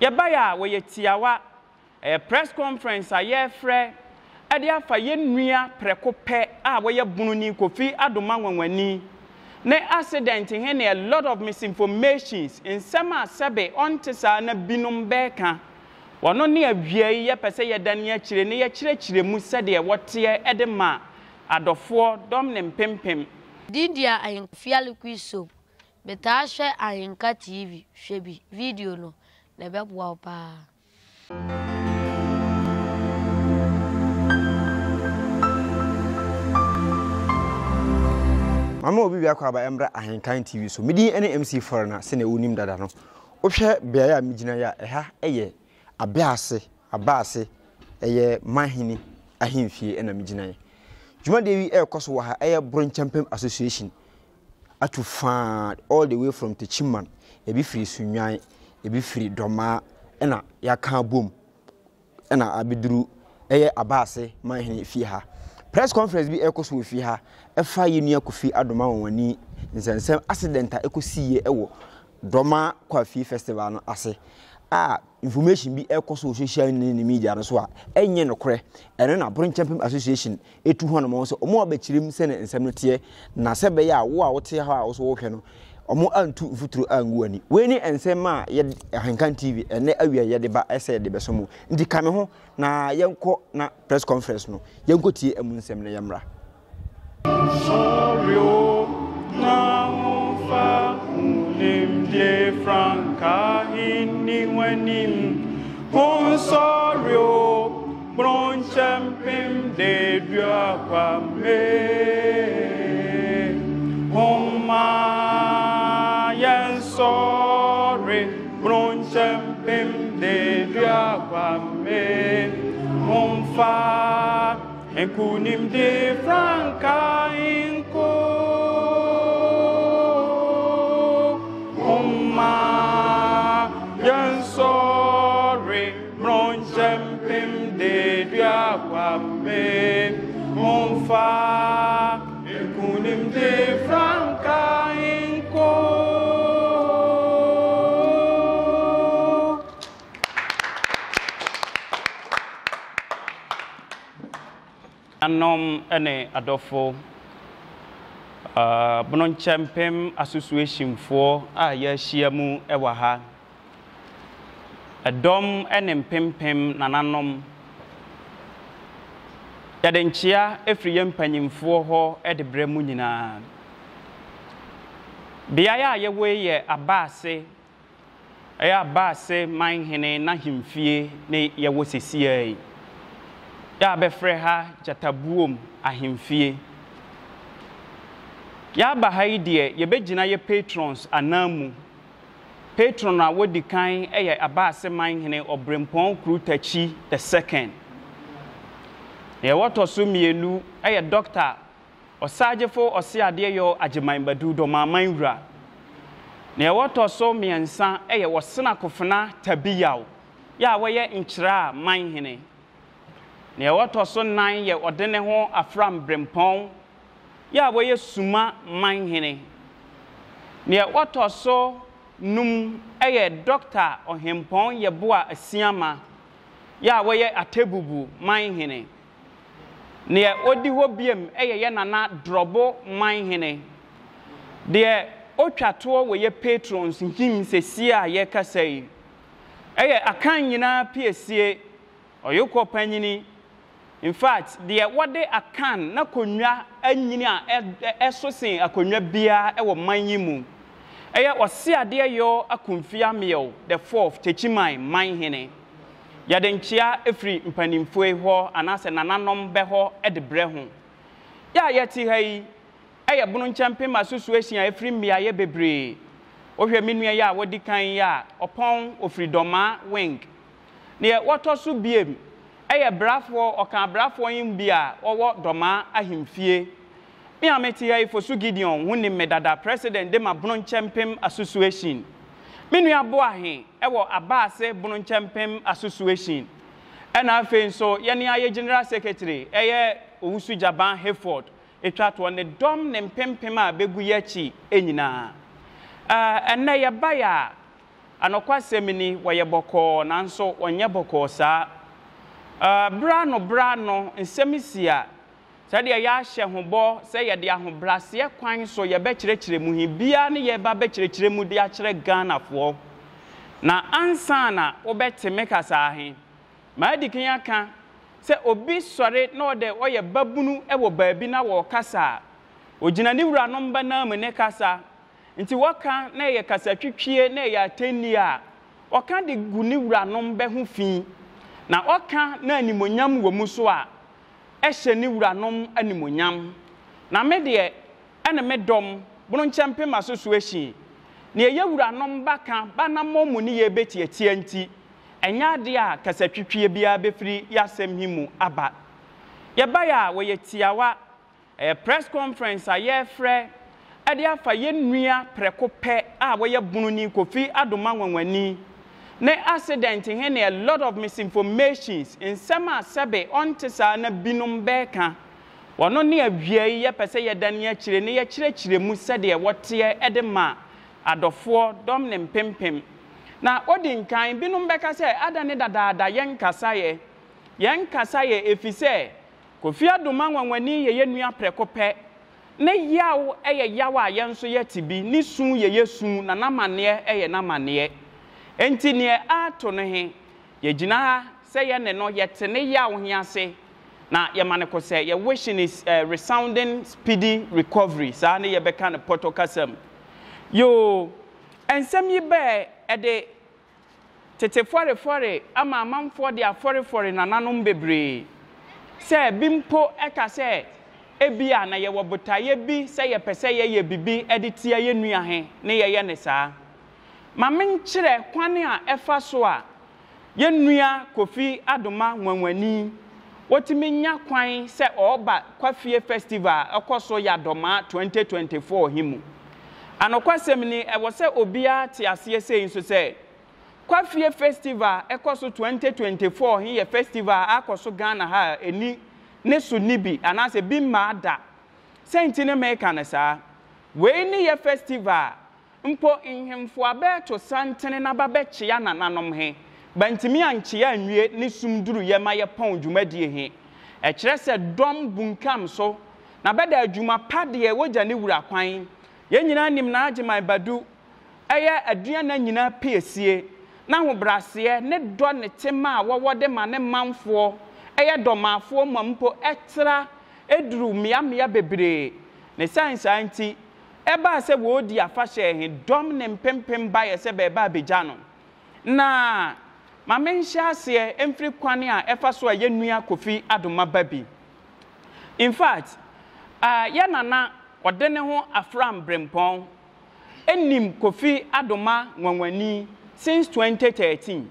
Yɛbaeɛ a wɔyɛ tiawa. Ɛyɛ press conference a yɛrefrɛ de afa yɛn nua prɛko pɛ a wɔyɛ Bononi Kofi Adomah Nwanwani ne accident he ne a lot of misinformations, nsɛm a sɛbe ɔnte saa na binom bɛɛka. Wɔno ne awiei yɛpɛ sɛ yɛdane akyire na yɛkyerɛkyerɛ mu sɛdeɛ wɔteɛ de ma adɔfoɔ dɔm ne mpempem. Din de Ahenfia Liquid Soap. Metaa hwɛ Ahenka TV, hwɛ bi, video no, na ɛbɛboa wo paa. Mama obi biako aba ɛmmra Ahenkan TV so. Me din ne MC Foreigner sɛnea wonim dada no. Wohwɛ beaeɛ a megyina yi a, ɛha yɛ Abease, Abaase, ɛyɛ Manhene ahemfie na megyina yi. Dwumadie yi ɛrekɔ so wɔ ha, ɛyɛ Bronkyɛmpem Association atu faa all the way from Techiman, ebi firi Sunnwan, ebi firi Dɔmaa ɛna yɛaka abom ɛna abɛduru ɛyɛ Abaase Manhene fie ha. Press conference bi ɛrekɔ so wɔ fie ha ɛfa yɛn nua Kofi Adoma Nwanwani nsɛnsɛm accident a ɛkɔsiiɛ ɛwɔ Dɔmaa Kwafie Festival no ase a information bi ɛrekɔ so wɔ social ne media no so a ɛnyɛ nokorɛ. Ɛno na Bronkyɛmpem Association etu hɔn ma sɛ wɔn abɛkyerɛ mu sɛnea nsɛm no teɛ na sɛ ɛbɛyɛ a wo a wote hɔ a wo so wohwɛ no wɔn antu mfuturo angu w'ani. Wei ne nsɛm a yɛ Ahenkan TV ɛnɛ awia yɛde ba ɛsɛ yɛde bɛso mo. Nti ka me ho na yɛnkɔ na press conference no yɛnkɔ tie ɛmu nsɛm na yɛmmra. Sɔre o, na momfa nkonimdie frankaa nni w'anim. Monsɔre o, Bronkyɛ mpem dedua kwame Homma yɛnsɔre Bronkyɛ mpem dedua kwame Momfa nkunimdi frankaa nko Homma yɛnsɔre Mronkyɛ mpem dedua kwame Momfa nkunimdi frankaa nko. Anuanom ne adɔfo, Bononkyɛ mpem Associationfoɔ a yɛahyia mu wɔ ha. Ɛdɔm ne mpempem nananom. Yɛde nkyea firi yɛn mpanyimfoɔ hɔ de brɛ mo nyinaa. Beaeɛ a yɛwɔ yi yɛ Abaase, ɛyɛ Abaase Manhene n'ahemfie ne yɛwɔ sesiaa yi. Yɛ a bɛfrɛ ha Gyatabuom ahemfie. Yɛaba ha yi deɛ, yɛbɛgyina yɛ patrons ananmu Patron a wodi kan yɛ Abaase Manhene Ɔbrempɔn Kuru Takyi the Second. Nea wɔtɔ so mmienu yɛ Dɔkta Ɔsaagyefo Ɔseadeɛyɔ Agyeman Badu Dɔmaaman Wura. Nea wɔtɔ so mmiɛnsa yɛ Ɔsena Kofena Tabi Yaw yɛ a wɔyɛ Nkyerɛ a Manhene. Nea wɔtɔ so nnan yɛ Ɔdeneho Afram Brempɔn yɛ a wɔyɛ Suma manhene. Neɛ ɔtɔ so num yɛ Dɔkta Ɔhempɔn Yeboah Asiamah yɛ a wɔyɛ Atebubu manhene. Neɛ ɔdi hɔ biom yɛ yɛ Nana Drɔbo manhene. Deɛ ɔtwa toɔ wɔ yɛ patrons him sesie a yɛrekasa yi yɛ Akan nyinaa piesie Ɔyokɔ panyini. In fact, deɛ wɔde Akan n'akonnwa anyini a ɛso sen akonnwa biara wɔ man yi mu. Ɛyɛ Ɔseadeɛ Yaw Akumfi Ameyaw the Fourth, Techiman Manhene. Yɛde nkyea firi mpanimfoe hɔ anaasɛ nananom bɛ hɔ de brɛ ho. Yɛ a yɛte ha yi yɛ Bono Nkyɛmpem Association a ɛfiri mmeaeɛ bebree. Wohwɛ me nua yi a wadi kan yi a, Ɔpɔn, ɔfiri Dɔmaa Wing. Neɛ wɔtɔ so biem yɛ brafoɔ, ɔka abrafoɔ yi mu bi a wɔwɔ Dɔmaa ahemfie. Me a mete ha yi, Fosu Gideon, ho nim me dada, President de ma Bono Nkyɛmpem Association. Me nua Boahe wɔ Abaase Bono Nkyɛmpem Association. Ɛna afei nso yɛne ayɛ General Secretary yɛ Owusu Gyaban Hayford twa toɔ, ne dɔm ne mpempem a bɛgu yɛakyi nyinaa. Ɛnnɛ yɛbaeɛ a, Anokwasɛm ni, wɔyɛ bɔkɔɔ, nanso wɔnyɛ bɔkɔɔ saa. Berɛ ano berɛ ano, nsɛm si a, sɛdeɛ yɛahyɛ ho bɔ sɛ yɛde ahobraseɛ kwan so yɛbɛkyerɛkyerɛ mu he biaa ne yɛɛba bɛkyerɛkyerɛ mu de akyerɛ Ghanafoɔ. Na ansa na wobɛte me kasaa he, maadi kan aka sɛ obi sɔre na ɔdɛ ɔyɛ babunu wɔ baabi na wɔɔkasa a, ogyina ne wuranom bɛnam mu ne kasa. Nti wɔka na ɛyɛ kasatwitwie na ɛyɛ atɛnnie a, ɔka de gu ne wuranom bɛ ho fi. Na ɔka na animuonyam wɔ mu so a, ɛhyɛ ne wuranom animuonyam. Na me deɛ, ɛne me dɔm, bono nkyɛmpem asosoahyin, neɛ yɛ wuranom ba ka ba anammɔn mu ne yɛ bɛtiatia nti, ɛnyɛ adeɛ a kasatwitwie biara bɛfiri yɛ asɛm he mu aba. Yɛbaeɛ a, wɔyɛ tiawa. Ɛyɛ press conference a yɛrefrɛ de afa yɛn nua prɛko pɛ a wɔyɛ Bononi Kofi Adomah Nwanwani ne accident he ne a lot of misinformations, nsɛm a sɛbe ɔnte saa na binom bɛɛka. Wɔno ne awiei yɛpɛ sɛ yɛdane akyire ne yɛkyerɛkyerɛ mu sɛdeɛ wɔteɛ de ma adɔfoɔ dɔm ne mpempem. Na odi nkan, binom bɛka sɛ adɛn ne dadaada yɛnkasaeɛ? Yɛnkasaeɛ efisɛ Kofi Adomah nwanwani yɛ yɛn nua prɛko pɛ. Ne yaw yɛ yaw a yɛn nso yɛte bi, ne su yɛ yɛ su, na n'amanneɛ yɛ n'amanneɛ. Enti neɛ aato no he, yɛgyina ha sɛ yɛne no yɛte ne yaw he ase, na yɛma no kosɛ, yɛ wish no resounding speedy recovery, saa ne yɛbɛka no pɔtɔ kasa mu. Yoo, nsɛm yi bɛɛ ɛde Tete fɔrefɔre ama amanfoɔ de afɔrefɔre nananom bebree. Sɛ bi mpo ka sɛ ebia na yɛwɔ botaeɛ bi sɛ yɛpɛ sɛ yɛyɛ bibi de tia yɛn nua he ne yɛyɛ no saa. Ma menkyerɛ kwane a ɛfa so a yɛn nua Kofi Adomah Nwanwani otumi nya kwan sɛ ɔɔba Kwafie Festival a ɔkɔ so Yadɔmaa 2024 he mu. Anokwasɛm ni, ɛwɔ sɛ obiara te aseɛ sei nso sɛ, Kwafie Festival a ɛkɔ so 2024 he yɛ festival a akɔ so Ghana ha a ɛni ne so nni bi anaasɛ bi mmaa da. Sɛn nti ne meeka no saa? Wei ne yɛ festival a Mpo nhemfo a bɛɛto santene na ba bɛkyea nananom he, bɛantumi ankyea anwie ne sum duruyɛ ma yɛpɔn dwumadie he. Ɛkyerɛ sɛ dɔm bunkam so na bɛda adwuma pa deɛ wogya ne wura kwan. Yɛn nyinaa nim Naagyemang Badu, ɛyɛ aduana nyinaa piesie, n'ahobraseɛ, ne dɔ ne tema a wɔwɔ de ma ne manfoɔ, ɛyɛ dɔmaafoɔ ma mpo ɛtra duru mmeammea bebree. Ne sane saa nti, Ɛbaa sɛ wɔredi afahyɛ he, dɔm ne mpempem baeɛ sɛ bɛɛba abegya no. Na ma menhyɛ aseɛ mfiri kwane a ɛfa so a yɛ nua Kofi Adomah ba bi. In fact, yɛ nana ɔde ne ho Afram Brempɔn nim Kofi Adomah nwanwani since 2013.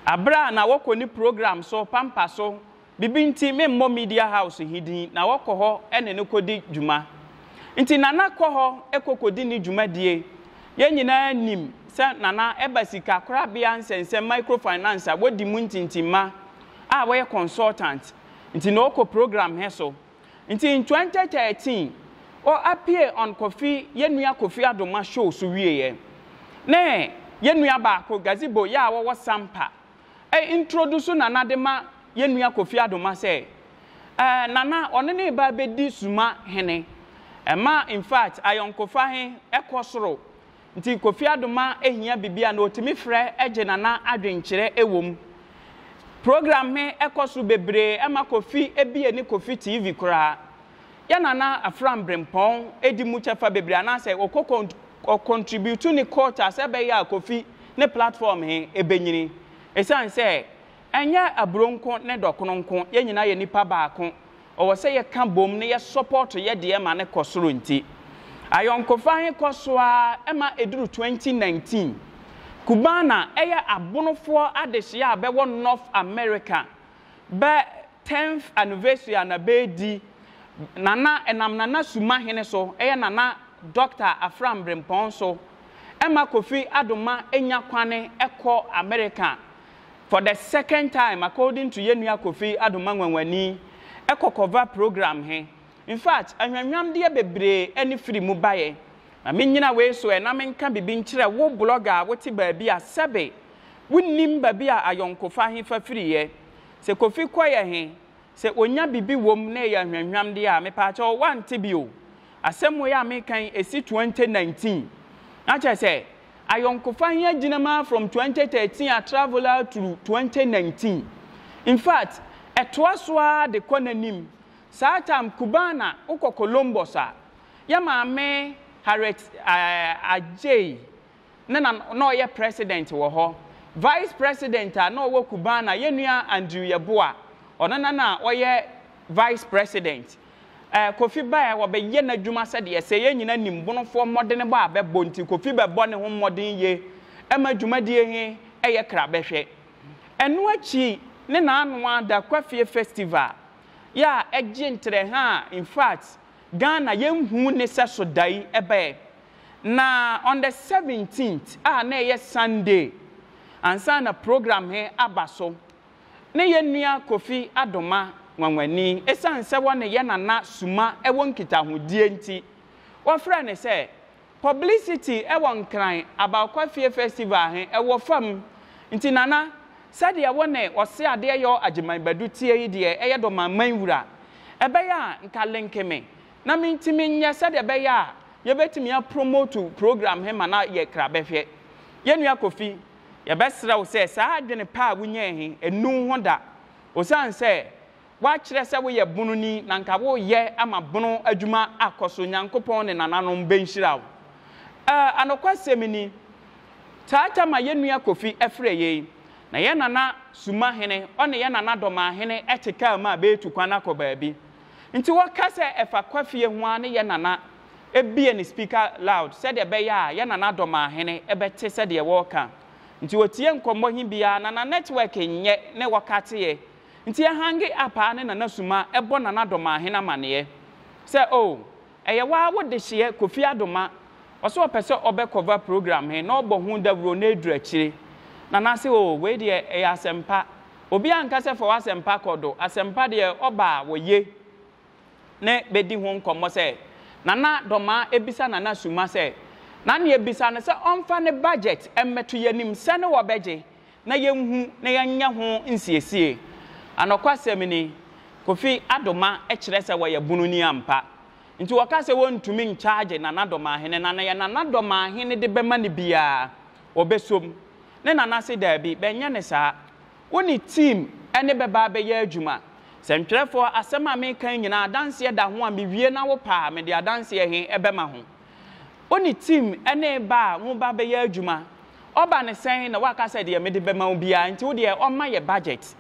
Aberɛ a na wɔkɔ ne program so pampa so Bibi nti me mmɔ media house he din na wɔkɔ hɔ ne no kɔdi dwuma. Nti Nana kɔ hɔ kɔ kɔdi ne dwumadie. Yɛn nyinaa nim sɛ Nana ɛba sika korabea nsɛnsɛm microfinance a wɔdi mu ntintimma a wɔyɛ consultant nti na ɔkɔ program he so. Nti in 2013 ɔ appear on Kofi yɛn nua Kofi Adomah show so wieɛ ne yɛn nua baako Gazebo yɛ a wɔwɔ Sampa ɛ introduce Nana de ma yɛn nua Kofi Adomah sɛ ɛɛ Nana ɔne ne ba bɛdi Suma hene. Ɛma in fact ayɔnkofa he kɔ soro. Nti Kofi Adomah hia bibi a na ɔtumi frɛ gye Nana adwenkyerɛ wɔ mu. Program he kɔ so bebree ɛma Kofi bie ne Kofi TV koraa. Yɛ Nana Afram Brempɔn di mu kyɛfa bebree anaasɛ ɔkɔ ɔ contribute ne quota sɛ ɛbɛyɛ a Kofi ne platform he bɛnyini. Esiane sɛ ɛnyɛ aburo nko ne dɔkono nko, yɛn nyinaa yɛ nipa baako, ɔwɔ sɛ yɛka bom na yɛ support yɛ deɛ ma no kɔ soro nti. Ayɔnkofa he kɔ so ara ma ɛduru 2019. Cubana yɛ abonofoɔ adehyeɛ a bɛwɔ North America. Bɛ tenth anniversary a na bɛredi, Nana, ɛnam Nana Suma hene so, ɛyɛ Nana Doctor Afram Brempɔn so, ɛma Kofi Adomah nya kwane kɔ America for the second time according to yɛn nua Kofi Adomah Nwanwani, ɛkɔ cover program he. In fact, ahwamhwamdeɛ bebree ne firi mu baeɛ. Ma mennyina wei so ɛ na menka biribi nkyerɛ wo blogger a wote baabi a sɛbe wonnim baabi a ayɔnkofa he fa firiiɛ. Sɛ Kofi kɔeɛ he, sɛ ɔnya biribi wom na ɛyɛ ahwamhwam deɛ a, mepaakyɛw woante bi o. Asɛm wei a meka yi, ɛsi 2019. Na kyerɛ sɛ, ayɔnkofa he agyina mu ara from 2013 a travel ara through 2019. In fact, ɛtoa so ara de kɔ n'anim. Saa time Cubana, wokɔ Columbus a, yɛ maame Harriet Adjei ne na na ɔyɛ president wɔ hɔ. Vice president a na ɔwɔ Cubana, yɛn nua Andrew Yeboah, ɔno na na ɔyɛ vice president. Eh, Kofi baeɛ wɔbɛyɛ n'adwuma sɛdeɛ ɛsɛ. Yɛn nyinaa nim Bonofoɔ mmɔdenebɔ a bɛbɔ nti, Kofi bɛbɔ ne ho mmɔden yie ma dwumadie he yɛ krabɛhwɛ. Ɛno akyi ne n'ano ada Kwafie Festival yɛ a ɛgye ntrɛha a in fact Ghana yɛnhuu ne sɛso da yi baɛ. Na on the seventeenth a na ɛyɛ Sunday ansa na program he aba so, ne yɛn nua Kofi Adoma nwanwani, esiane sɛ wɔne yɛn Nana Suma wɔ nkitahodie nti, wɔfrɛɛ no sɛ Publicity wɔ Nkran about Kwafie Festival he wɔ fam nti Nana, sɛdeɛ wo ne Ɔseadeɛ Yaw Agyeman Badu teɛ yi deɛ ɛyɛ dɔmanman wura, ɛbɛyɛ a nka linke me na mentumi nyɛ sɛdeɛ ɛbɛyɛ a yɛbɛtumi a promote program he ma no ayɛ krabɛhwɛ. Yɛn nua Kofi, yɛbɛsrɛ wo sɛ saa adwene pa a wonyae he, nnu wo ho da. Osiane sɛ Woakyerɛ sɛ woyɛ bononi na nka woreyɛ ama bono adwuma akɔ so Nyankopɔn ne nananom bɛnhyira wo. Eh, anokwasɛm ni, Taata ma yɛn nua Kofi frɛ yei, na yɛn nana Suma hene, ɔne yɛn nana Dɔmaa hene te kaa mu a bɛretu kwan akɔ baabi. Nti wɔka sɛ ɛfa Kwafie ho ara ne yɛn nana bue ne speaker loud sɛdeɛ ɛbɛyɛ a yɛn nana Dɔmaa hene bɛte sɛdeɛ wɔreka. Nti ɔtie nkɔmmɔ he biara, Nana network nyɛ ne wɔkateɛ. Nti yɛ hange up aa ne Nana Suma bɔ Nana Dɔmaahene amaneɛ sɛ oh ɛyɛ waa wo dehyeɛ Kofi Adoma ɔse ɔpɛ sɛ ɔbɛ cover program he na ɔbɔ ho dawuro na ɛduru akyire. Nana se oh wei deɛ ɛyɛ asɛmpa obiaa nka sɛ fa w'asɛmpa kɔ do asɛmpa deɛ ɔba a wɔye ne bɛdi ho nkɔmmɔ sɛ Nana Dɔmaa bisa Nana Suma sɛ na neɛ bisa no sɛ ɔmfa ne budget mmɛto yɛnim sɛne wɔbɛgye na yɛnhu na yɛnyɛ ho nsiesie. Anɔkwasɛm ni, Kofi Adoma kyerɛ sɛ wɔyɛ bononi ampa. Nti wɔka sɛ wɔntumi nkyagye Nana Dɔmahene na nea Nana Dɔmahene de bɛma no biara, ɔbɛsom. Ne Nana se daabi, bɛnyɛ no saa. Wo ne team ne bɛba abɛyɛ adwuma. Sɛntwerɛfoɔ, asɛm a meka yi nyinaa adanseɛ da ho a mewie na wopɛ a mede adanseɛ he bɛma ho. Wo ne team ne ba a ho ba bɛyɛ adwuma. Ɔba no sɛn na woaka sɛ deɛ mede bɛma wo biara nti wo deɛ ɔmma yɛ budget.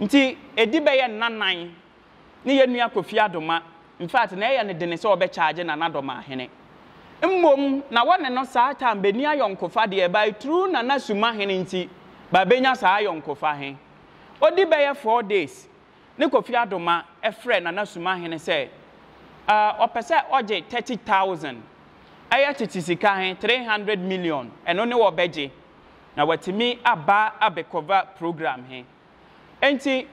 Nti ɛdi bɛyɛ nna nan ne yɛn nua Kofi Adoma, in fact na ɛyɛ no dene sɛ ɔbɛ charge Nana Dɔmahene. Mmom na wɔne no saa time bɛnni ayɔnkofa deɛ by through Nana Sumahene nti bɛabɛnya saa ayɔnkofa he. Ɔdi bɛyɛ four days ne Kofi Adoma frɛ Nana Sumahene sɛ ɔpɛ sɛ ɔgye 30,000, ɛyɛ tete sika he, 300 million, ɛno ne ɔbɛgye na watumi aba abɛkɔva program he. Enti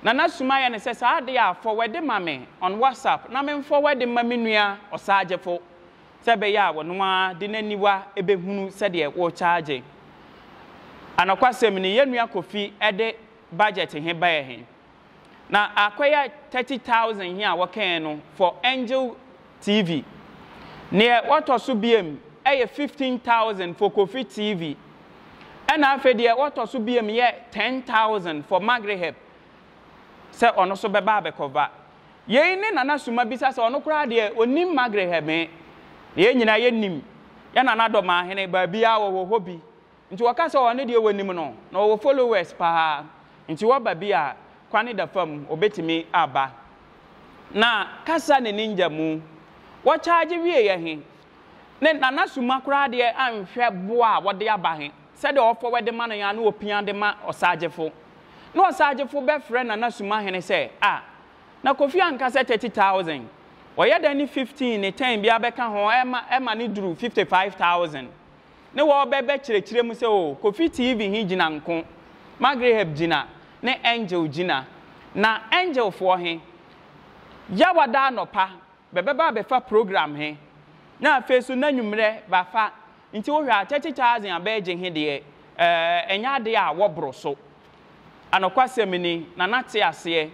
Nana Suma yɛ no sɛ saa adeɛ a fɔwɛde ma me on WhatsApp na memfɔwɛde mma me nua Ɔsaagyefo sɛ ɛbɛyɛ a ɔno ara de n'aniwa bɛhunu sɛdeɛ worekyaagye. Anɔkwasɛm ni, yɛn nua Kofi de budget he baɛ he, na akɔyɛ 30,000 he a wɔkɛɛ no for Angel TV. Neɛ wɔtɔ so biam yɛ 15,000 for Kofi TV. Ɛna afei deɛ wɔtɔ so biam yɛ 10,000 for Magreheb sɛ ɔno so bɛba abɛkɔva. Yei ne Nana Suma bisa sɛ ɔno koraa deɛ ɔnim Magreheb he. Na yɛn nyinaa yɛnim yɛ Nana Dɔmaahene baabiaa ɔwɔ hɔ bi. Nti wɔka sɛ ɔno deɛ wɔnim no na ɔwɔ followers paa nti wɔba bi a kwane da fam ɔbɛtumi aba. Na kasa ne ninja mu. Wɔ charge wieɛ he ne Nana Suma koraa deɛ anhwɛ boɔ a wɔde aba he sɛdeɛ ɔfɔwɛde ma no he a na ɔpia de ma Ɔsagyefo. Na Ɔsagyefo bɛfrɛ Nana Suma hene sɛ ah na Kofi anka sɛ 30,000 ɔyɛ dɛn ne 15 ne 10 bi abɛka ho ɛma ɛma no duru 55,000. Ne wɔɔbɛ bɛ kyerɛkyerɛ mu sɛ oo Kofi TV he gyina nko, Magreheb gyina ne Angel gyina. Na Angel foɔ he, Yawada anɔpa bɛbɛba abɛfa program he. Na afei nso n'anwummerɛ bɛafa. Nti wohwɛ a 30,000 a bɛɛgye he deɛ, ɛɛ, ɛnyɛ adeɛ a wɔboro so. Anokwasɛm ni, Nana te aseɛ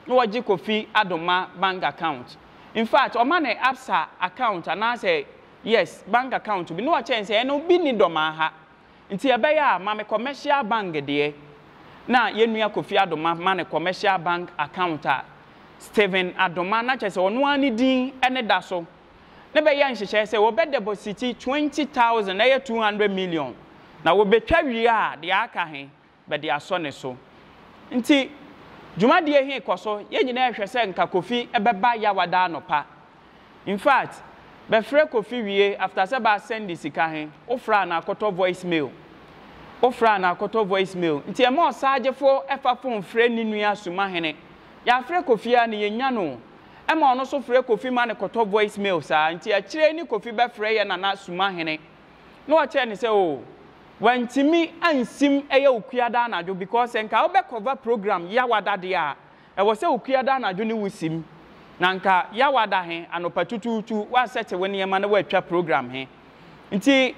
na wɔgye Kofi Adomah bank account. In fact, ɔma no Absa account anaasɛ yes, bank account bi na ɔkyerɛ no sɛ ɛno bi nni Dɔmaa ha. Nti ɛbɛyɛ a ma me commercial bank deɛ. Na yɛn nua Kofi Adomah ma no commercial bank account a Stephen Adomah, na kyerɛ sɛ ɔno ara ne din ne da so. Ne bɛyɛ nhyehyɛɛ sɛ wɔbɛ depositi 20,000, ɛyɛ 200 million, na wɔbɛtwa wie a deɛ aka he, bɛde asɔ ne so. Nti dwumadie he kɔ so, yɛn nyinaa ɛhwɛ sɛ nka Kofi bɛba Yawada anɔpa. In fact, bɛfrɛ Kofi wie after sɛ bɛ asɛnde sika he, wofrɛ a na akɔtɔ voice mail. Wofrɛ a na akɔtɔ voice mail. Nti ɛma ɔsaagyefoɔ fa phone frɛ ne nua Sumahene. Yɛafrɛ Kofi a na yɛnnya no o. Ɛma ɔno nso frɛ Kofi ma no kɔtɔ voice mail saa. Nti akyire yi ne Kofi bɛfrɛ yɛ Nana Sumahene. Na ɔkyerɛ no sɛ oh wantumi ansim ɛyɛ Okuada anadwo because sɛ nka wobɛ cover program Yawada deɛ a ɛwɔ sɛ Okuada anadwo ne wo sim na nka Yawada he anɔpa tutuutu woasɛte wo nneɛma na woatwa program he nti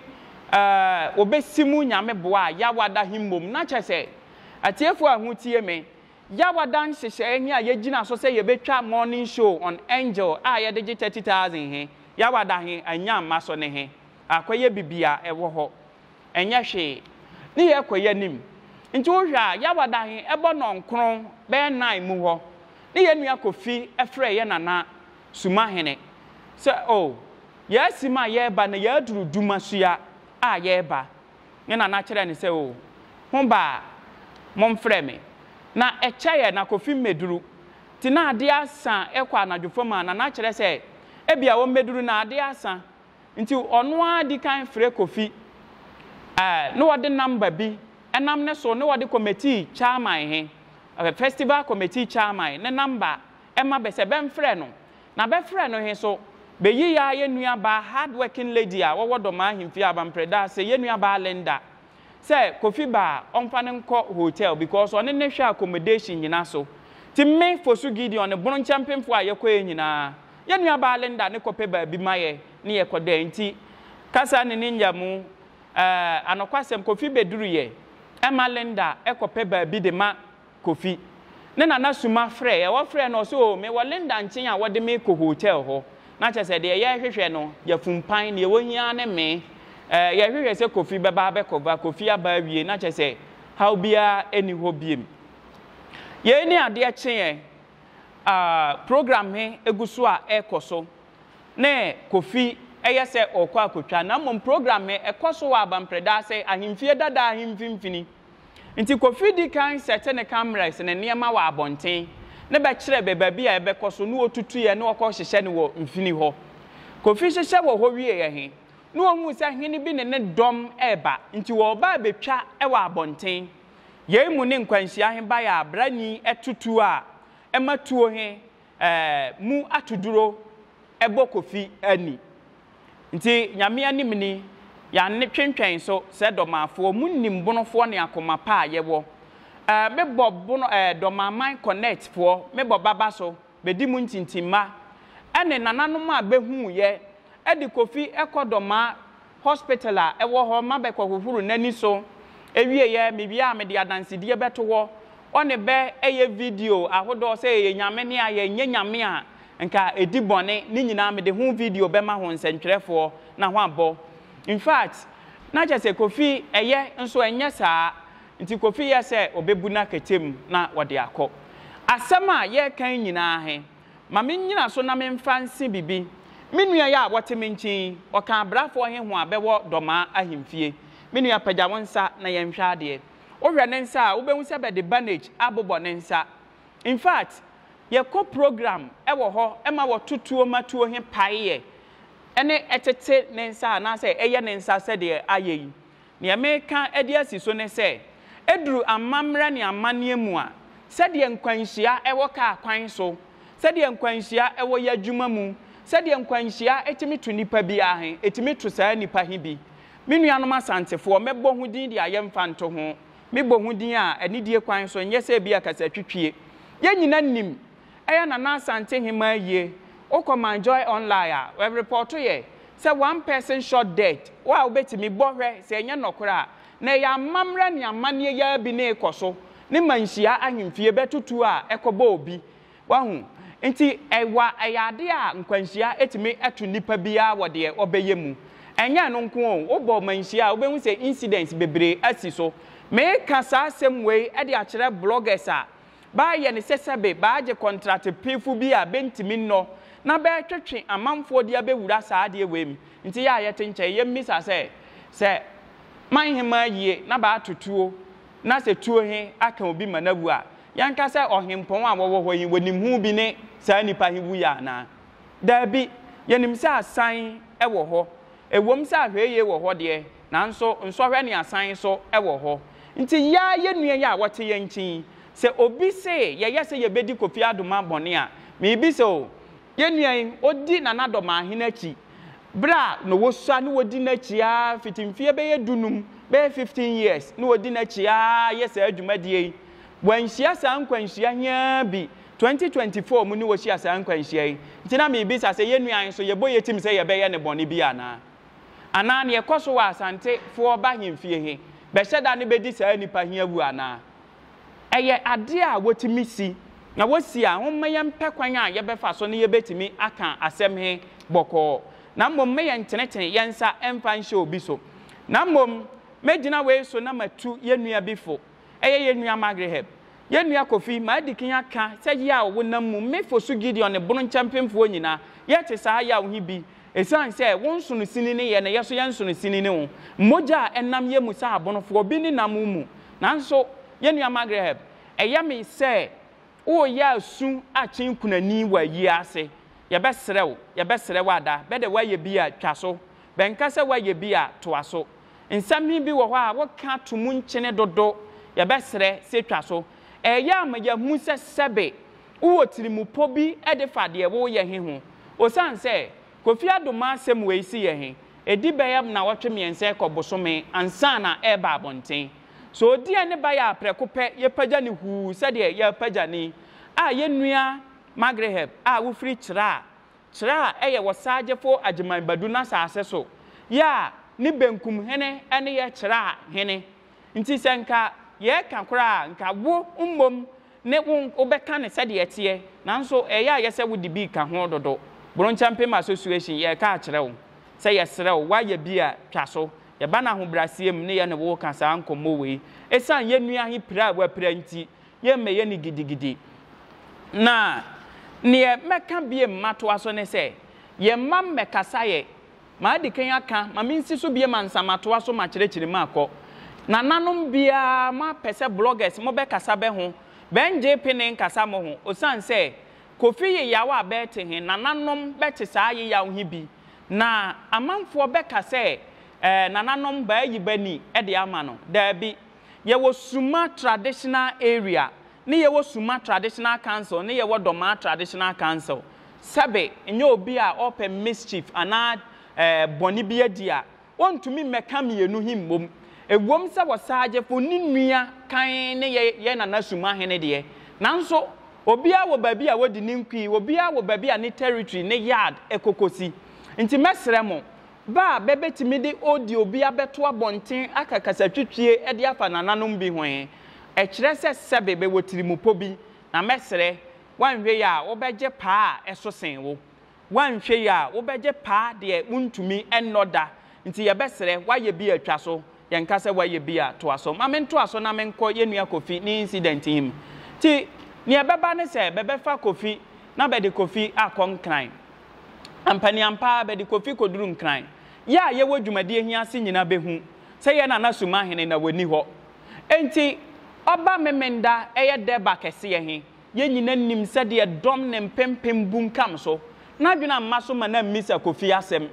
eh wɔbɛsi mu Nyame boa a Yawada he mmom na kyerɛ sɛ atiefoɔ a ho tie me Yawada nhyehyɛɛ he a yɛgyina so sɛ yɛbɛtwa morning show on Angel a yɛde gye 30,000 he, Yawada he annya amma so ne he akɔyɛ bibia ɛwɔ hɔ. Ɛnyɛ hwee. Ne yɛkɔ y'anim. Nti wohwɛ a, Yawada he ɛbɔ nɔnkron bɛyɛ nine mu hɔ ne yɛ nua Kofi frɛɛ yɛ nana Sumahene sɛ oh, yɛasim a yɛɛba na yɛaduru Dumasua a yɛɛba. Ne nana kyerɛɛ no sɛ, O, ho ba a, momfrɛ me. Na ɛkyɛeɛ na Kofi mmɛduru. Nti na adeɛ asa rekɔ anadwo fam a, Nana kyerɛ sɛ ebia ɔmmɛduru na adeɛ asa. Nti ɔno ara di kan frɛ Kofi. Ɛɛ, na ɔde number bi nam ne so na ɔde committee chairman he, festival committee chairman ne number ma bɛ sɛ bɛmfrɛ no. Na bɛfrɛɛ no he so, beyi yaa yɛ nua baa hard working lady a wɔwɔ Dɔmaa ahemfie Abamprɛ ase, yɛ nua baa Linda, sɛ Kofi ba a ɔmfa no nkɔ hotel because ɔne no hwɛ accommodation nyina so. Nti me, Fosu Gideon ne Bono nkyɛmpemfoɔ a yɛkɔeɛ nyinaa, yɛ nua baa Linda ne kɔpɛ baabi ma yɛ ne yɛkɔdaɛ. Nti kasa ne ne nyamu, eh, anokwasɛm, Kofi bɛduruiɛ, ɛma Linda kɔpɛ baabi de ma Kofi. Ne nana suma frɛɛ. Ɔfrɛɛ no ɔse oo me wɔ Linda nkyen a wɔde me kɔ hotel hɔ. Na kyerɛ sɛ deɛ yɛrehwehwɛ no yafumpan, deɛ wɔhia ara ne me. Ɛɛ yɛhwehwɛ sɛ Kofi bɛba abɛkɔva, Kofi aba awie na kyerɛ sɛ haw biara nni hɔ biem. Yei ne adeɛ kyeeɛ a program he gu so a ɛrekɔ so ne Kofi yɛ sɛ ɔrekɔ akɔtwa na mmom program he ɛkɔ so wɔ Abamprɛda ase ahemfie dadaa he mfimfini. Nti Kofi di kan sɛte ne cameras ne nneɛma wɔ abɔnten ne bɛkyerɛ bɛ baabi a ɛbɛkɔ so ne otutuiɛ ne ɔkɔ hyehyɛ no wɔ mfini hɔ. Kofi hyehyɛ wɔ hɔ wieɛ he, ne ohuu sɛ hene bi ne ne dɔm reba nti wɔɔba abɛtwa wɔ abɔnten. Yei mu ne nkwanhyia he baeɛ a brani to tuo a ɛma tuo he mu atoduro bɔ Kofi ani. Nti Nyame anim ni, yɛanne twentwɛn so sɛ Dɔmaafoɔ, mo nim Bonofoɔ ne akoma pa a yɛwɔ. Eh, me bɔ Bono eh, Dɔmaaman Connect foɔ, me bɔ baba so, bɛdi mo ntintimma, ɛne nananom a bɛhuu yɛ, de Kofi kɔ Dɔmaa hospital a ɛwɔ hɔ ma bɛ kɔhohoro n'ani so wieɛ, mewie a mede adansedie bɛto hɔ, ɔne bɛ yɛ video ahodɔɔ sɛ yɛyɛ Nyame ne a yɛnyɛ Nyame a nka ɛdi bɔne, ne nyinaa mede ho video bɛma ho nsɛntwerɛfoɔ na ho abɔ. In fact, na kyerɛ sɛ Kofi ɛyɛ nso ɛnyɛ saa, nti Kofi yɛ sɛ ɔbɛbu no akɛtɛm na ɔde akɔ. Asɛm a yɛreka yi nyinaa he, Ma mennyina so na memfa nse bibi. Me nua yi a ɔte me nkyen yi, ɔka abrafoɔ he ho a bɛwɔ Dɔmaa ahemfie. Me nua, pagya wo nsa na yɛnhwɛ adeɛ. Wohwɛ ne nsa a, wobɛhu sɛ bɛde bandage abobɔ ne nsa. In fact, yɛkɔ program wɔ hɔ ma wɔto tuo ma tuo he paeɛ ne ɛtete ne nsa anaasɛ ɛyɛ ne nsa sɛdeɛ ayɛ yi. Deɛ mereka de asi so ne sɛ, ɛduru amammerɛ ne amanneɛ mu a, sɛdeɛ nkwanhyia wɔ kaa kwan so, sɛdeɛ nkwanhyia wɔ yɛn adwuma mu, sɛdeɛ nkwanhyia tumi to nnipa biara he, ɛtumi to saa nnipa he bi. Me nuanom Asantefoɔ, mɛbɔ ho din de ayɛ mfantoho. Mebɔ ho din a, anidie kwan so, nyɛ sɛ ebia kasatwitwie. Yɛn nyina nim Ɛyɛ Nana Asante Hemaa yie. Wokɔ My Joy Online a, wɔ repɔɔto yɛ. sɛ one person shot dead, wo a wobɛtumi, bɔ hwɛ sɛ ɛnyɛ nɔkorɛ a, na ɛyɛ amammerɛ ne amanneɛ yi ara bi na ɛrekɔ so, ne manhyia ahemfie bɛto tuo a ɛkɔbɔ obi. Wahu? Nti ɛwa, ɛyɛ adeɛ a nkwanhyia tumi to nipa biara wɔ deɛ ɔbɛyɛ mu. Ɛnyɛ ɛno nko o, wobɔ manhyia a, wobɛhu sɛ incidents bebree asi so. Meka saa asɛm wei de akyerɛ bloggers a Bɛayɛ no sɛ sɛbe bɛagye kɔntrate pefo bi a bentumi nnɔ na bɛɛtwetwe amanfoɔ de abɛwura saa adeɛ wei mu. Nti yɛ a yɛte nkyɛn yɛmmisa sɛ, sɛ man hemaa yie na bɛato tuo na sɛ tuo he aka obi ma no awu a, yɛnka sɛ ɔhempɔn a wɔwɔ hɔ yi wɔnim ho bi ne saa nipa he wuiɛ anaa? Daabi, yɛnim sɛ asan wɔ hɔ. Ɛwom sɛ ahwɛyie wɔ hɔ deɛ, nanso nsɔhwɛ ne asan nso wɔ hɔ. Nti yɛ ara yɛn nua yi a ɔte yɛn nkyen yi, sɛ obi se yɛyɛ sɛ yɛbɛdi Kofi Adoma bɔne a, merebisa o, yɛn nua yi, ɔdi Nana Dɔmaahene akyi berɛ a na ɔsua na ɔdi n'akyi ara fiti mfeɛ bɛyɛ dunum, bɛyɛ 15 years na ɔdi n'akyi ara yɛ saa dwumadie yi. Wanhyia saa nkwanhyia he ara bi. 2024 mu ne wɔhyia saa nkwanhyia yi. Nti na merebisa sɛ yɛn nua yi nso yɛbɔ yɛ tim sɛ yɛbɛyɛ no bɔne bi anaa? Anaa neɛ ɛkɔ so wɔ Asante foɔ ba hemfie he, bɛhyɛ da ne bɛdi saa nipa he awu anaa? Ɛyɛ adeɛ a wɔtumi si, na wɔsi a, homma yɛmpɛ kwan a yɛbɛfa so ne yɛbɛtumi aka asɛm he bɔkɔɔ. Na mmom mma yɛntenetene yɛ nsa mfa nhyɛ obi so. Na mmom mɛgyina wei so na matu yɛ nua bi fo, ɛyɛ yɛ nua Magreheb. Yɛn nua Kofi, madi kan aka sɛ yaw wonam mu, me Fosu Gideon ne Bono nkyɛmpemfoɔ nyina, yɛte saa yaw he bi, esiane sɛ wo nsono sini ne yɛ na yɛ so yɛ nsono sini ne wo. Mmogya a ɛnam yɛ mu sɛ Abonofoɔ bi ne nam wo mu. Nanso, yɛn nua Magreheb, ɛyɛ me sɛ woreyɛ asu akyen kunani wɔ ayie ase. Yɛbɛsrɛ wo, yɛbɛsrɛ wo ada, bɛdɛ woayɛ bi a, twa so. Bɛnka sɛ woayɛ bi a, toa so. Nsɛm he bi wɔ hɔ a woka to mu nkyene dodo, yɛbɛsrɛ sɛ twa so. Ɛɛyɛ ama yɛahu sɛ sɛbe wowɔ tirimupɔ bi de fa deɛ woyɛ he ho. Osiane sɛ Kofi Adomah asɛm wei siiɛ he, edi bɛyɛ nnawɔtwe mmiɛnsa rekɔ bosome ansa na ɛɛba abɔnten. Sɛ odi ɛne baeɛ a prɛko pɛ yɛpagya no huu sɛdeɛ yɛrepagya ni a yɛn nua Magreheb a wofiri Kyerɛ a Kyerɛ a ɛyɛ wɔ Sagyefo Agyeman Badu n'asaase so, yɛ a ne benkum hene ne yɛ Kyerɛ a hene. Nti sɛ nka yɛreka koraa a, nka wo mmom ne wo wobɛka no sɛdeɛ ɛteɛ, nanso ɛyɛ a yɛ sɛ wode bi reka ho dodo. Bronkyɛmpem Association, yɛreka akyerɛ wo sɛ yɛsrɛ wo, woayɛ bi a, twa so. Yɛba no ahobrɛaseɛ mu ne yɛne wo reka saa nkɔmmɔ wei. Ɛsiane yɛn nua he pira a wapira nti, yɛmmɛyɛ no gidigidi. Na neɛ mɛka biem matoa so ne sɛ, yɛn mma mmɛkasa yɛ. Madi kan aka, ma mensi so biem ansa matoa so makyerɛkyerɛ mu akɔ. Nananom biara moapɛ sɛ bloggers mobɛkasa bɛ ho, bɛngyee pene nkasa mo ho, osiane sɛ Kofi yeyaw a bɛɛte he, nananom bɛte saa yeyaw he bi, na amanfoɔ bɛka sɛ eh, nananom bɛayi bɛ ani de ama no. Daabi. Yɛwɔ Suma Traditional Area, ne yɛwɔ Suma Traditional Council, ne yɛwɔ Dormaa Traditional Council. Sɛbe, nyɛ obi a ɔɔpɛ mischief anaa eh, bɔne bi adi a, ontumi mmɛka mmienu he mmom. Ewom sɛ Ɔsaagyefo ne nua kann ne yɛ yɛ Nana Suma hene deɛ, nanso obiara wɔ baabi a odi ne nkui, obiara wɔ baabi a ne territory, ne yard kɔkɔsi. Nti mɛsrɛ mo, Ba a bɛbɛtumi de audio bi abɛto abɔnten aka kasatwitwie de afa nananom bi ho he, ɛkyerɛ sɛ sɛbe bɛwɔ tirimupɔ bi, na mɛsrɛ, woanhwɛ yie a wobɛgye paa a ɛso sen wo. Woanhwɛ yie a wobɛgye paa deɛ wontumi nnɔ da. Nti yɛbɛsrɛ, woayɛ bi a twa so, yɛnka sɛ woayɛ bi a toa so. Ma mentoa so na menkɔ yɛn nua Kofi ne incident he mu. Nti neɛ ɛbɛba ne sɛ bɛbɛfa Kofi na bɛde Kofi akɔ Nkran. Ampaniampa ara bɛde Kofi kɔduru Nkran. Yɛ a yɛwɔ dwumadie he ase nyina bɛhu sɛ yɛ Nana Sumahene na wɔnni hɔ. Enti ɔba Memenda ɛyɛ Durbar kɛseɛ he, yɛ nyina nim sɛdeɛ dɔm ne mpempem bunkam so. N'adwene amma so ma no ammisa Kofi asɛm.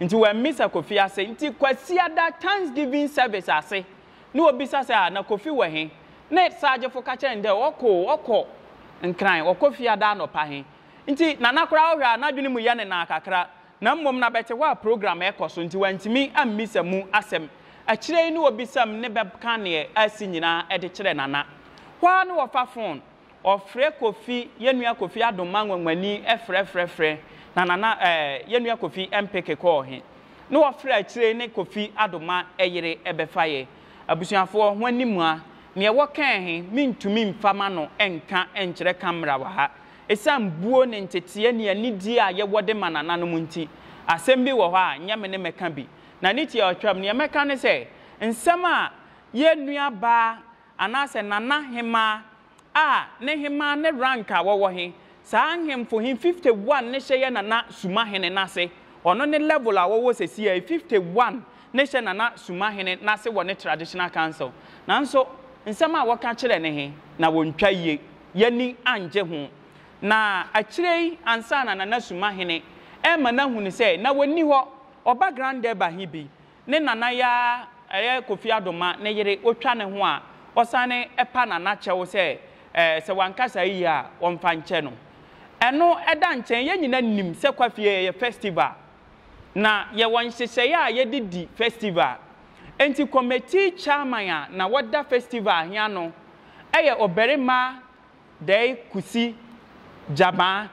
Nti wammisa Kofi ase. Nti Kwasiada Thanksgiving service ase ne obisa sɛ, Ah, na Kofi wɔ he? Ne saagyefo ka kyerɛ no dɛ ɔkɔ o, ɔkɔ Nkran, ɔkɔ Fiada anɔpa he. Nti Nana koraa wohwɛ a n'adwene mu yɛ ne naa kakra na mmom na bɛte hɔ a program ɛkɔ so nti wantumi ammisa mu asɛm. Akyire yi ne ɔbisa mu ne bɛka neɛ asi nyinaa de kyerɛ Nana. Hɔ ara ne ɔfa phone ɔfrɛ Kofi, yɛn nua Kofi Adomma nwanwani frɛ frɛ frɛ na Nana ɛɛ yɛn nua Kofi mpeke call he. Ne wɔfrɛ akyire ne Kofi Adoma yere bɛfaeɛ. Abusuafoɔ, ho anim a, neɛ wɔkaɛ he, mentumi mfa m'ano nka nkyerɛ camera wɔ ha. Esiane buo ne nteteɛ ne anidie a yɛwɔ de ma nananom nti, asɛm bi wɔ hɔ a, nyɛ me ne mɛka bi. Na ne tiaatwam, neɛ mɛka ne sɛ, nsɛm a yɛn nuabaa anaasɛ nana hemaa a ne hemaa ne rank a wɔwɔ he, saa nhemfo he 51 ne hyɛ yɛ nana Sumahene n'ase, ɔno ne level a wɔwɔ sesia yi, 51 ne hyɛ nana Sumahene n'ase wɔ ne traditional council. Nanso nsɛm a wɔka kyerɛ no he, na wɔntwa yie, y'ani angye ho. Na akyire yi ansa na nana Sumahene rema no ahunu sɛ na wɔnni hɔ, ɔba Grand Durbar he bi, ne nana yaa ɛyɛ Kofi Adoma ne yere otwa ne ho a ɔsane pa nana kyɛw sɛ ɛɛ sɛ wankasa yiye a wɔmfa nkyɛ no. Ɛno ɛda nkyɛn yɛn nyina nim sɛ Kwafie ɛyɛ festival na yɛwɔ nhyehyɛeɛ a yɛde di festival enti committee chairman a na wɔda festival he ano ɛyɛ ɔbarima Dɛe Kusi Gyabaa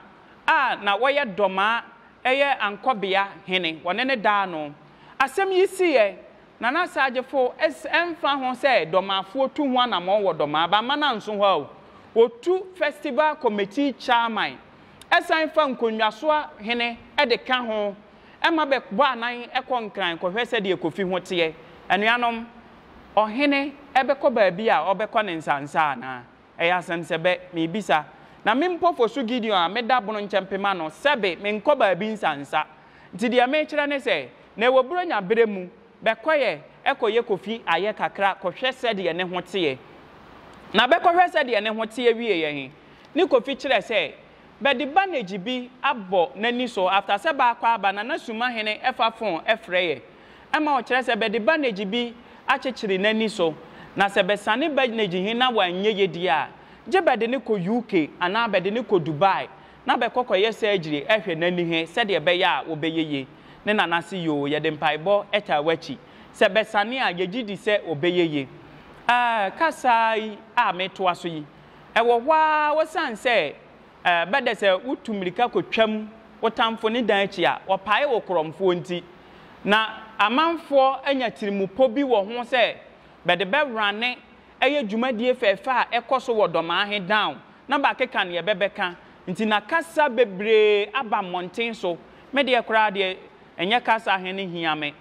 a na wɔyɛ Dɔmaa yɛ Ankɔbea hene, wɔne no daa ano. Asɛm yi siiɛ, Nana Asagyefo ɛmfa ho sɛ Dɔmaafoɔ tu ho anamɔn wɔ Dɔmaa, bamma no anso hɔ a o, wɔtu Festival Committee Chairman san fa Nkonnwasoa hene de ka ho ma bɛbɔ anan kɔ Nkran kɔhwɛ sɛdeɛ Kofi ho teɛ. Anuanom, ɔhene bɛkɔ baabi a ɔbɛkɔ ne nsansa anaa? Ɛyɛ asɛm sɛ bɛ, meebisa. Na me mpo Fosu Gideon a meda bono nkyɛmpema no, sɛbe menkɔ baabi nsansa. Nti deɛ meekyerɛ ne sɛ, na ɛwɔ Buronya berɛ mu, bɛkɔeɛ kɔyɛ Kofi ayɛ kakra kɔhwɛ sɛdeɛ ne ho teɛ. Na bɛkɔhwɛ sɛdeɛ ne ho teɛ wieeɛ he, ne Kofi kyerɛ sɛ, bɛde bandage bi abɔ n'ani so after sɛ bɛakɔ aba Nana Sumahene fa phone frɛ yɛ ma ɔkyerɛ sɛ bɛde bandage bi akyekyere n'ani so na sɛ bɛsane bandage he na wanyɛ ye deɛ a gye bɛde no kɔ UK anaa bɛde no kɔ Dubai na bɛkɔ kɔyɛ surgery hwɛ n'ani he sɛdeɛ ɛbɛyɛ a ɔbɛyɛ ye. Ne Nana se yoo yɛde mpaebɔ taa w'akyi sɛ bɛsane a yɛgye di sɛ ɔbɛyɛ ye. Ɛɛ kasa yi a metoa so yi Ɛwɔ hɔ ara osiane sɛ ɛbɛdɛ sɛ wotu mmirika kotwam wo tamfo ne dan akyi a, wɔpae wo korɔmfoɔ nti. Na amanfoɔ anya tirimupɔ bi wɔ ho sɛ bɛde bɛwrane ɛyɛ dwumadie fɛɛfɛ a ɛkɔ so wɔ Dɔmaa he down na bɛakeka neɛ bɛbɛka nti na kasa bebree aba mmɔnten so. Me deɛ koraa deɛ ɛnyɛ kasa he ne hia me.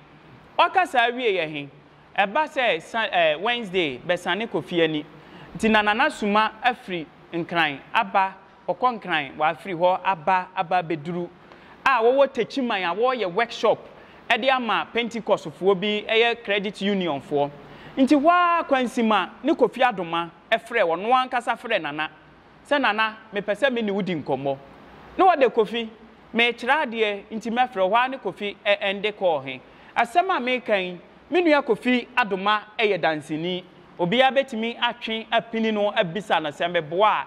Ɔka saa wieɛ he, Ɛba sɛ sa eh, Wednesday bɛsane kɔ fie ani nti na Nana Suma afiri Nkran aba, ɔkɔ Nkran wafiri hɔ aba aba abɛduru a wɔwɔ Techiman a wɔreyɛ workshop de ama Pentecostfoɔ bi ɛyɛ credit union foɔ. Nti hɔ ara Kwansima ne Kofi Adoma frɛ, ɔno ankasa frɛ Nana sɛ Nana mepɛ sɛ me ne wo di nkɔmmɔ. Ne ɔde Kofi, merekyerɛ adeɛ nti mɛfrɛ wo, hɔ ara ne Kofi ɛnde kɔɔ he. Asɛm a mereka yi, me nua Kofi Adomah yɛ danseni. Obiara bɛtumi atwe apini no abisa no sɛ meboa a.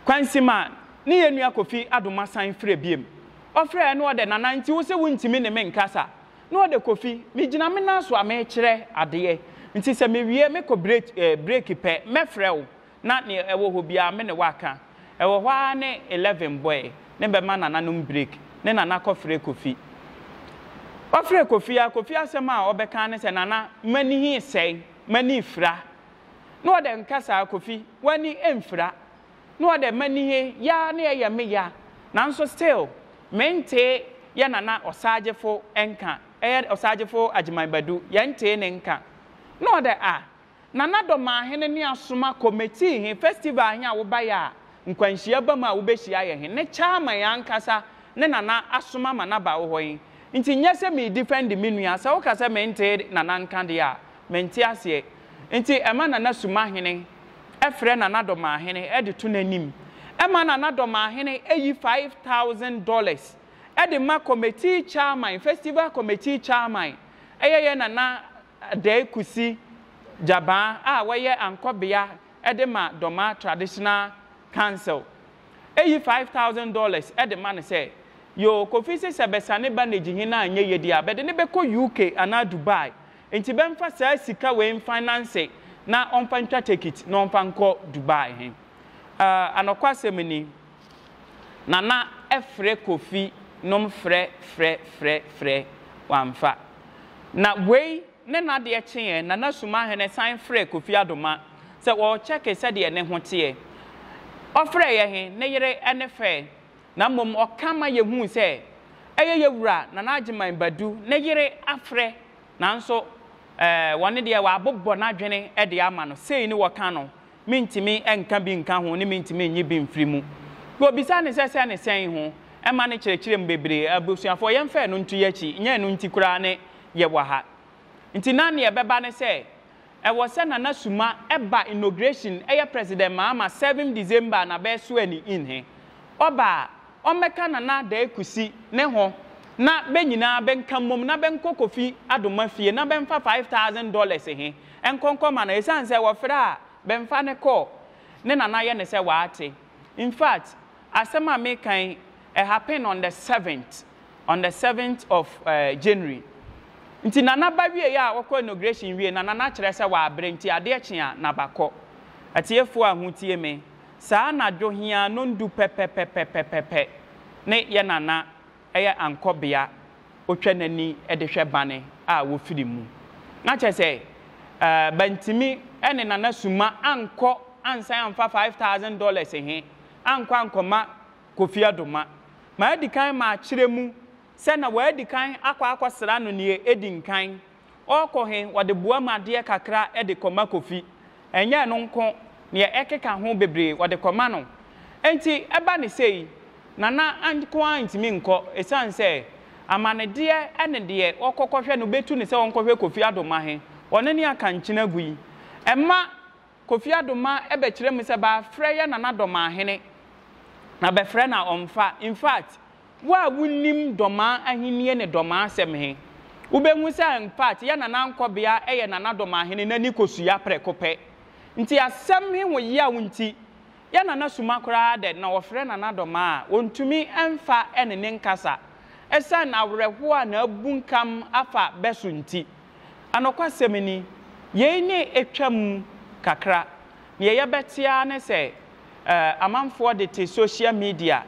Kwansima ne yɛn nua Kofi Adomah san frɛ biom. Ɔfrɛɛ no ɔdɛ, Nana nti wo se wontumi ne me nkasa? Na ɔdɛ, Kofi, megyina me nan so a merekyerɛ adeɛ, nti sɛ mewie mekɔ break pɛ, mɛfrɛ wo. Na nea ɛwɔ hɔ biara me ne wo aka. Ɛwɔ hɔ ara ne 11 bɔe ne bɛma nananom break ne nana kɔfrɛ Kofi. Ɔfrɛ Kofi a, Kofi asɛm a ɔbɛka ara ne sɛ nana m'ani he sɛe, m'ani fira. Na ɔdɛ nka saa Kofi, w'ani mfira. Na ɔdɛ m'ani he ya ne ɛyɛ me ya nanso still mentee yɛ nana Ɔsaagyefo nka, ɛyɛ Ɔsaagyefo Agyeman Badu, yɛntee ne nka. Na ɔdɛ ah Nana Dɔmahene ne asoma kɔmɛtii he festival he a wobaeɛ a nkwanhyia ba mu a wobɛhyia yɛ he ne chairman ankasa ne Nana asoma ma no aba wo hɔ he nti nyɛ sɛ meedifɛndi me nua sɛ woka sɛ mentee Nana nka deɛ a mente aseɛ nti ɛma Nana Sumahene frɛ Nana Dɔmahene de to n'anim ɛma Nana Dɔmahene yi $5000 de ma kɔmɛtii chairman festival kɔmɛtii chairman ɛyɛ yɛ Nana Adei Kusi Gyabaa a wɔyɛ ankɔbea de ma Doma Traditional Council eyi $5,000 de ma no sɛ, Yoo, Kofi se sɛ bɛsane bandage he no anyɛ yie deɛ a, bɛde no bɛkɔ UK anaa Dubai, nti bɛmfa saa sika wei mfinance na ɔmfa ntwa tekit na ɔmfa nkɔ Dubai he. Ah, anɔkwasɛm ni, Nana frɛ Kofi nom frɛ frɛ frɛ frɛ. Wamfa. Na wei ne n'adeɛ kyeeɛ, Nana Sumahene san frɛɛ Kofi Adoma sɛ ɔɔkyɛke sɛdeɛ ne ho teɛ. Ɔfrɛeɛ he, ne yere ne fɛɛ, na mmom ɔka ma yɛhuu sɛ ɛyɛ yɛ wura Nana Agyeman Badu ne yere afrɛ, nanso ɛɛ wɔne deɛ wɔabobɔ n'adwene de ama no, sei ne wɔka no, mentumi nka bi nka ho ne mentumi nyi bi mfiri mu. Wɔbisaa no sɛ sɛ ne sɛn ho, ɛma no kyerɛkyerɛ mu bebree. Abusuafoɔ, yɛmfa ɛno nto yɛakyi, nyɛ ɛno nti koraa ne yɛwɔ ha. Nti na neɛ ɛbɛba ne sɛ, ɛwɔ sɛ Nana Suma ba inauguration ɛyɛ President Mahama 7 December na bɛ swear no in he. Ɔba a, ɔmmɛka Nana Dae Kusi ne ho na bɛ nyinaa bɛnka mmom na bɛnkɔ Kofi Adoma fie na bɛmfa $5,000 he nkɔ nkɔma no esiane sɛ wɔfrɛ a bɛmfa no kɔ ne Nana yɛ no sɛ waate. In fact, asɛm a meka yi, ɛ happen on the 7th. on the seventh of January nti Nana ba wieɛ a ɔkɔ inauguration wie na Nana kyerɛ sɛ wabrɛ nti adeɛ kye a na bakɔ. Atiefoɔ a ho tie me, saa anadwo heaa nondu pɛpɛpɛpɛpɛpɛ ne yɛ Nana yɛ ankɔbea otwa n'ani de hwɛ bane a wɔfiri mu. Na kyerɛ sɛ bantumi ne Nana Suma ankɔ ansan amfa $5,000 he ankɔ ankɔma Kofi Adoma. Madi kan makyerɛ mu sɛ na wadi kan akɔ akɔsra no neɛ edi nkan. Ɔrekɔ he, wɔde boa mu adeɛ kakra de kɔma Kofi. Ɛnyɛ ɛno nko, neɛ ɛkeka ho bebree wɔde kɔma no. Enti ɛba no sei, Nana nko ara ntumi nkɔ esiane sɛ amanedeɛ ne deɛ ɔkɔ kɔhwɛ no bɛtu no sɛ ɔnkɔhwɛ Kofi Adoma he, ɔno ne aka nkyene agu yi. Ɛma Kofi Adoma bɛkyerɛ mu sɛ bɛafrɛ yɛ Nana Dɔmaahene na bɛfrɛ no a ɔmfa. In fact, wo a wonim Dɔmaa ahennie ne Dɔmaa asɛm he, wobɛhu sɛ in fact yɛ Nana Ankɔbea yɛ Nana Dɔmaahene n'ani kosua prɛko pɛ. Nti asɛm he ho yaw nti, yɛ Nana Suma koraa dɛ na ɔfrɛ Nana Dɔmaa a, ɔntumi mfa ne ne nkasa ɛsiane awerɛhoɔ a n'abunkam afa bɛ so nti. Anokwasɛm ni, yei ne atwam kakra. Neɛ yɛbɛte ara ne sɛ eh, amanfoɔ de te social media,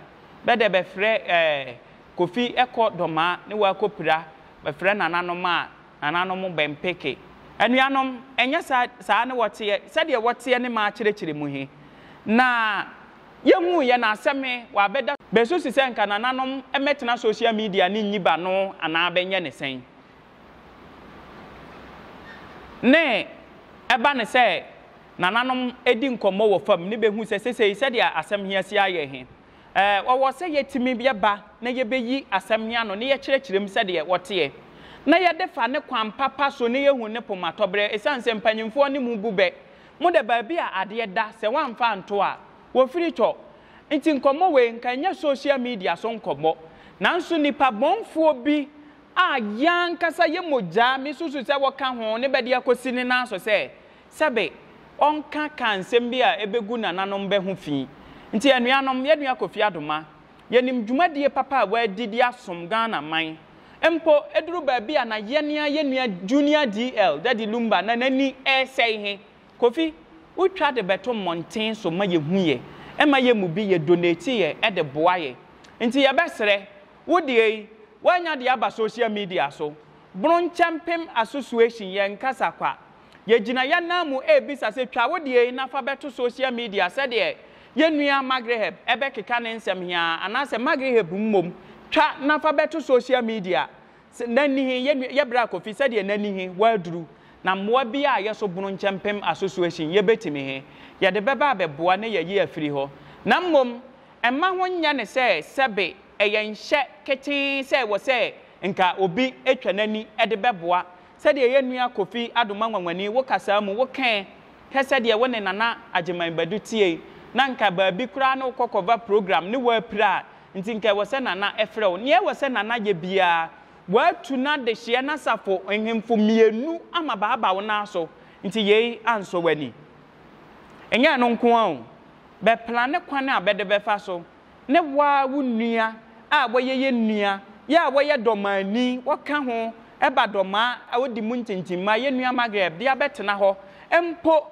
bɛ dɛ bɛfrɛ eh, Kofi kɔ Dɔmaa ne wakɔ pira, bɛfrɛ nananom a, nananom bɛmpeke. Anuanom, ɛnyɛ saa, saa ne wɔteɛ, sɛdeɛ wɔteɛ ne maakyerɛkyerɛ mu he. Na yɛhuuiɛ na asɛm he, waabɛda. Bɛsusu sɛ nka nananom mmɛtena social media ne nyi bano anaa bɛnyɛ ne sɛn. Ne ɛba no sɛ nananom di nkɔmmɔ wɔ fam ne behu sɛ sesei sɛdeɛ asɛm he asi ayɛ he, ɔwɔ sɛ yɛtumi yɛba na yɛbɛyi asɛm he ano ne yɛkyerɛkyerɛ mu sɛdeɛ ɔteɛ, na yɛde fa ne kwan papa so ne yɛhu ne pomatɔberɛ, esiane sɛ mpanyimfoɔ ne mo bu bɛ, mo dɛ baabi a adeɛ da sɛ woamfa anto a, wɔfiri tɔ. Nti nkɔmmɔ wei nka ɛnyɛ social media so nkɔmmɔ, nanso nnipa bɔnfoɔ bi a yɛn ankasa yɛ mogyaa, mesusu sɛ wɔka ho ne bɛde akosi ne nan so sɛ, sɛbe ɔnka ka nsɛm bi a ɛbɛgu nananom bɛ ho fi. Nti anuanom, yɛn nua Kofi Adoma, yɛnim dwumadie papa a wadi de asom Ghana man. Mpo ɛduru baabi a na yɛn ara yɛn nua Junior DL, Daddy Lumba, na n'ani resɛe he. Kofi, wotwa de bɛto mmɔnten so ma yɛhu yɛ, ɛma yɛn mu bi yɛ donate yɛ de boa yɛ. Nti yɛbɛsrɛ, Wo deɛ yi, woanya deɛ aba social media so. Bronkyɛmpem Association yɛn nkasa kwa. Yɛgyina yɛn nan mu rebisa sɛ twa wo deɛ yi na fa bɛto social media sɛdeɛ yɛn nua Magreheb bɛkeka ne nsɛm he ara anaasɛ Magreheb mmom twa na fa bɛto social media sɛ n'ani he, yɛn nua, yɛ bra Kofi sɛdeɛ n'ani he woaduru na mmoa biara a yɛso Bronkyɛmpem Association yɛbɛtumi he, yɛde bɛba abɛboa na yɛayi afiri hɔ. Na mmom Mma ho nyɛ no sɛ sɛbe ɛyɛ nhyɛ ketee sɛ ɛwɔ sɛ nka obi twa n'ani de bɛboa. Sɛdeɛ yɛn nua Kofi Adoma Nwanwani wo kasaa mu wo kɛɛ hwɛ sɛdeɛ wo ne Nana Agyeman Badu tiei na nka baabi koraa ne wokɔ kɔva program ne woapira a nti nka ɛwɔ sɛ Nana frɛ wo. Nea ɛwɔ sɛ Nana yɛ biara watu n'adehyeɛ n'asafo nhemfo mmienu ama baaba wo nan so nti yei ansɔ w'ani. Ɛnyɛ ɛno nko ara o, Bɛplane kwan a bɛde bɛfa so ne wo ara wo nua a wɔyɛ yɛ nua, yɛ a wɔyɛ dɔmaani, wɔka ho ba dɔmaa a odi mu ntintimma, yɛ nua Maghreb, de abɛtena hɔ mpo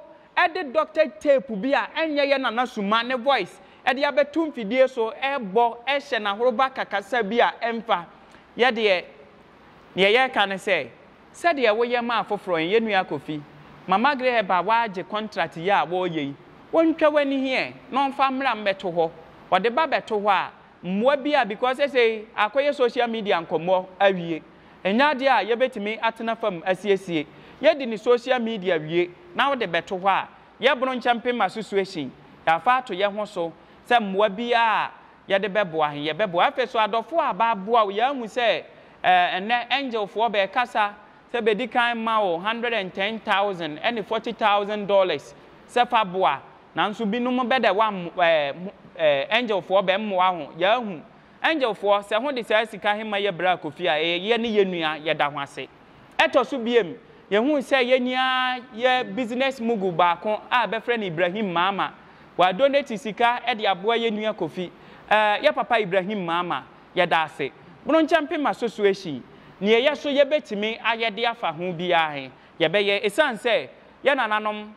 de doctored tape bi a ɛnyɛ yɛ nana suma ne voice de abɛto mfidie so rebɔ hyɛ n'ahoroba kakasa bi a ɛmfa yɛ deɛ. Neɛ yɛreka ne sɛ, sɛdeɛ woyɛ ma afoforɔ yi, yɛn nua Kofi, Mama Greheb a wagye contract yi a wɔreyɛ yi, ɔntwa w'ani heɛ na ɔmfa mmra mmɛto hɔ. Ɔde ba bɛto hɔ a, mmoa bi a, because sesei akɔyɛ social media nkɔmmɔ awie. Ɛnyɛ adeɛ a yɛbɛtumi atena fam asiesie. Yɛdi no social media wie na wode bɛto hɔ a, yɛbono nkyɛmpem association, yɛafa ato yɛ ho so sɛ mmoa biara a yɛde bɛboa he, yɛbɛboa. Afei so adɔfoɔ a bɛaboa wo, yɛahu sɛ ɛɛ nnɛ Angelfoɔ bɛɛkasa sɛ bɛdi kan ma wo 110,000 ɛne $40,000 sɛ fa boa, nanso binom bɛdɛ woammo ɛɛ ɛɛ Angelfoɔ bɛmmoa ho. Yɛahu Angel foɔ, sɛ ho de saa sika he ma yɛ bra Kofi a, ɛyɛ yɛ ne yɛ nua, yɛda ho ase. Ɛtɔ so biem, yɛhuu sɛ yɛ nyinaa yɛ business mogul baako a bɛfrɛ no Ibrahim Maama. Wa donate sika de aboa yɛ nua Kofi. Ɛɛ, yɛ papa Ibrahim Maama, yɛda ase. Bronkyɛmpem Association, neɛ yɛ so yɛbɛtumi ayɛ de afa ho biaa he, yɛbɛyɛ. Esiane sɛ yɛ nananom